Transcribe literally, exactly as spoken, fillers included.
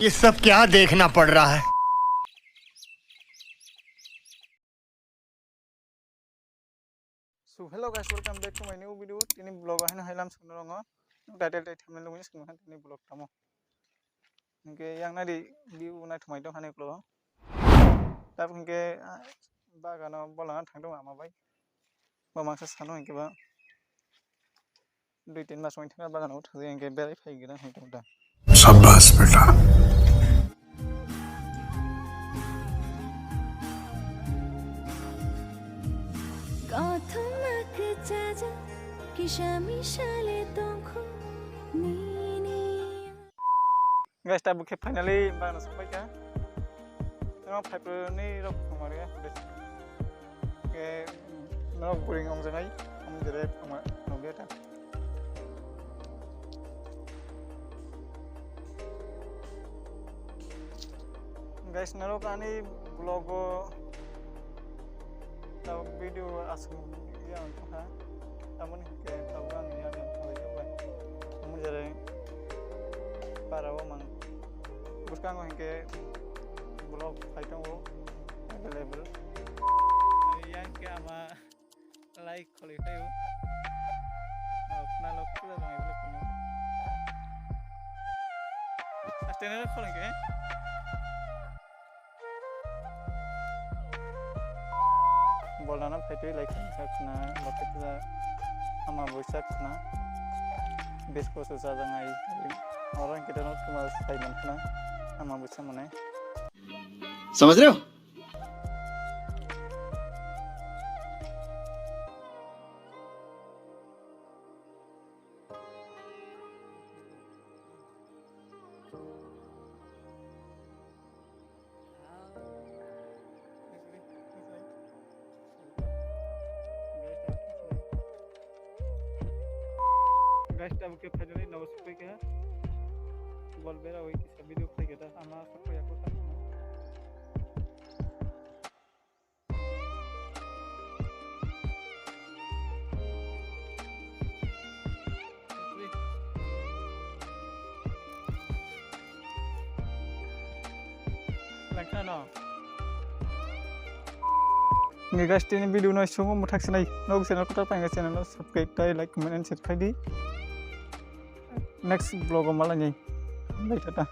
ये सब क्या देखना पड़ रहा है? So hello guys, welcome back to my new video. Tini vlog ahino hailam sungno rongo. Title tei thumbnail nugwi sungno tini vlog tamo. Hingke yang nadi view nai thumai tong hani vlog. Tab hingke, ah, bagano bolana thangdong ama bai. Bo mangsa sano hingke ba. Dui tin mas wngthang bagano thangwi hingke berai phai gira hingke da. शाबाश बेटा। Kothoma kwchaja kisa misale tongkho nini. Guys, tabuk khe finally bagano sokpai kha. Tamo phaiproni rok thangmari ya. Ke norok buring ongjangai. Ang jere thangma nogya ta. Guys, norok ani vlog o tabuk video aswk ya wngkha. Tamoni hingke tabuk ang ya wngkha video bai. Tamoni jere para o mang bwskango hingke vlog phai tongo available. Yang ke ama like kholi phaio. Oh, khna lok pura jang ibu khna. Aste na kholi ke. Bolana phaitwi like khna, lok pura ama buisak khna. Bis koso jajangai. Orang kita nok kuma sai man khna. Ama buisak mane. समझ रहे हो? Guys, tabuk khe finally nogo sokpai kha. Bol bera oi kisa video khlai khe da ama sokpai ya ko. Nge guys, tini video no sungo muthak sinai. Nog channel kotor pang channel no subscribe tai like comment and share khai di. Next vlog o malai ni. Bye tata.